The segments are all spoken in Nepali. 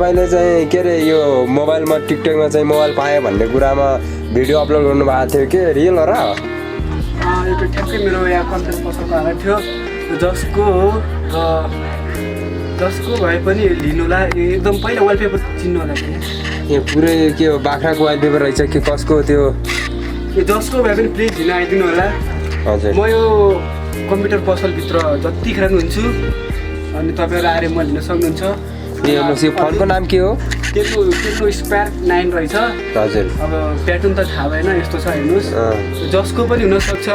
तपाईँले चाहिँ के अरे यो मोबाइलमा टिकटकमा चाहिँ मोबाइल पाएँ भन्ने कुरामा भिडियो अपलोड गर्नुभएको थियो के रियल हो र? यो ठ्याक्कै मेरो यहाँ कन्टेन्ट पसलको हालत थियो जसको भए पनि लिनुहोला एकदम पहिला वालपेपर चिन्नु होला कि यो पुरै के हो बाख्राको वालपेपर रहेछ कि कसको त्यो? यो जसको भए पनि प्लिज लिन आइदिनु होला। हजुर म यो कम्प्युटर पसलभित्र जतिखेर पनि हुन्छु अनि तपाईँहरू आएर म लिन सक्नुहुन्छ। यो फोनको नाम के हो? त्यसको स्प्यार 9 रहेछ। हजुर अब प्याटर्न त थाहा भएन यस्तो छ हेर्नुहोस् जसको पनि हुनसक्छ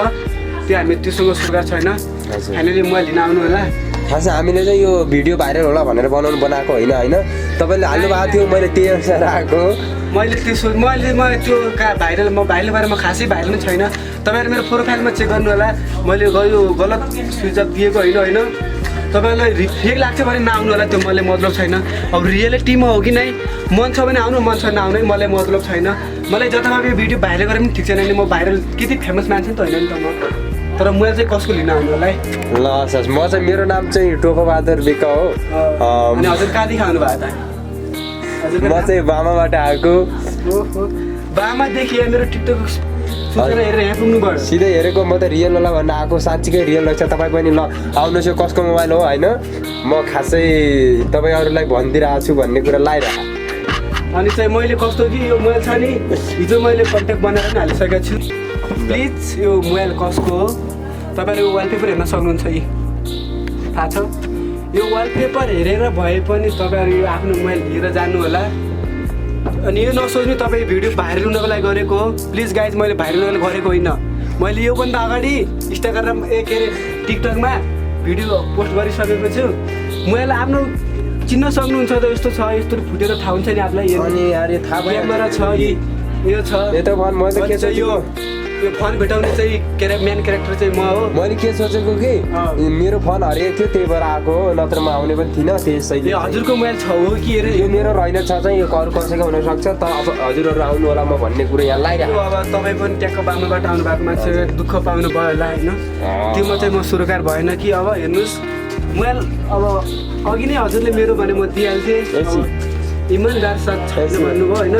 त्यो हामी त्योसँग सुर्गा छैन। हजुर फाइनली म लिन आउनु होला। खास हामीले चाहिँ यो भिडियो भाइरल होला भनेर बनाएको होइन होइन तपाईँले हाल्नु भएको थियो मैले त्यही अनुसार आएको। मैले त्यो भाइरल बारेमा खासै भाइरल नै छैन। तपाईँहरू मेरो प्रोफाइलमा चेक गर्नु होला। मैले यो गलत सुझाव दिएको होइन तपाईँलाई फेक लाग्छ भने नआउनु होला त्यो मलाई मतलब छैन। अब रियालिटीमा हो कि नै मन छ भने आउनु मन छैन आउनै मलाई मतलब छैन। मलाई जताभावी भिडियो भाइरल गरे पनि ठिक छैन नि म भाइरल त्यति फेमस मान्छे त होइन नि त म तर मैले चाहिँ कसको लिन आउनु होला है। ल सर म चाहिँ मेरो नाम चाहिँ टोपबहादुर विक हो। अनि हजुर कहाँदेखि आउनु भएको त? हजुर म चाहिँ बामाबाट आएको। बामादेखि मेरो टिकटक सूचना हेरेर यहाँ पुग्नु भयो। सिधै हेरेको म त रियल होला भन्न आएको। साँच्चीकै रियल रहेछ। तपाईँ पनि ल आउनुहोस् यो कसको मोबाइल हो होइन म खासै तपाईँहरूलाई भनिदिइरहेको छु भन्ने कुरा लगाइरहेको। अनि चाहिँ मैले कस्तो कि यो मोबाइल छ नि हिजो मैले कन्ट्याक्ट बनाएर पनि हालिसकेको छु। प्लिज यो मोबाइल कसको हो तपाईँहरू यो वालपेपर हेर्न सक्नुहुन्छ यी थाहा छ। यो वालपेपर हेरेर भए पनि तपाईँहरू यो आफ्नो मोबाइल लिएर जानु होला। अनि यो नसोच्नु तपाईँ भिडियो भाइरल हुनको लागि गरेको हो। प्लिज गाइज मैले भाइरल हुनको लागि गरेको होइन। मैले योभन्दा अगाडि इन्स्टाग्राम के अरे टिकटकमा भिडियो पोस्ट गरिसकेको छु। मोबाइल आफ्नो चिन्न सक्नुहुन्छ त यस्तो छ यस्तो फुटेर थाहा हुन्छ नि आफूलाई। अनि यार यो थाहा भयो क्यामेरा छ यो छ यता फोन म त के छ यो फोन भेटाउने चाहिँ मेन क्यारेक्टर चाहिँ म हो। मैले के सोचेको कि मेरो फोन हरिएको थियो त्यही भएर आएको हो नत्र म आउने पनि थिइनँ त्यसैले। हजुरको मोबाइल छ हो कि अरे यो मेरो रहेन छ चाहिँ यो अरू कसैको हुनसक्छ त अब हजुरहरू आउनु होला म भन्ने कुरो यहाँ लगाइरहेको। अब तपाईँ पनि ट्याक्क बामाबाट आउनु भएको मान्छे दुःख पाउनु भयो होला होइन त्योमा चाहिँ म सुरोकार भएन कि अब हेर्नुहोस् मोबाइल अब अघि नै हजुरले मेरो भने म दिइहाल्थेँ। इमान्दार साथ छैन भन्नुभयो होइन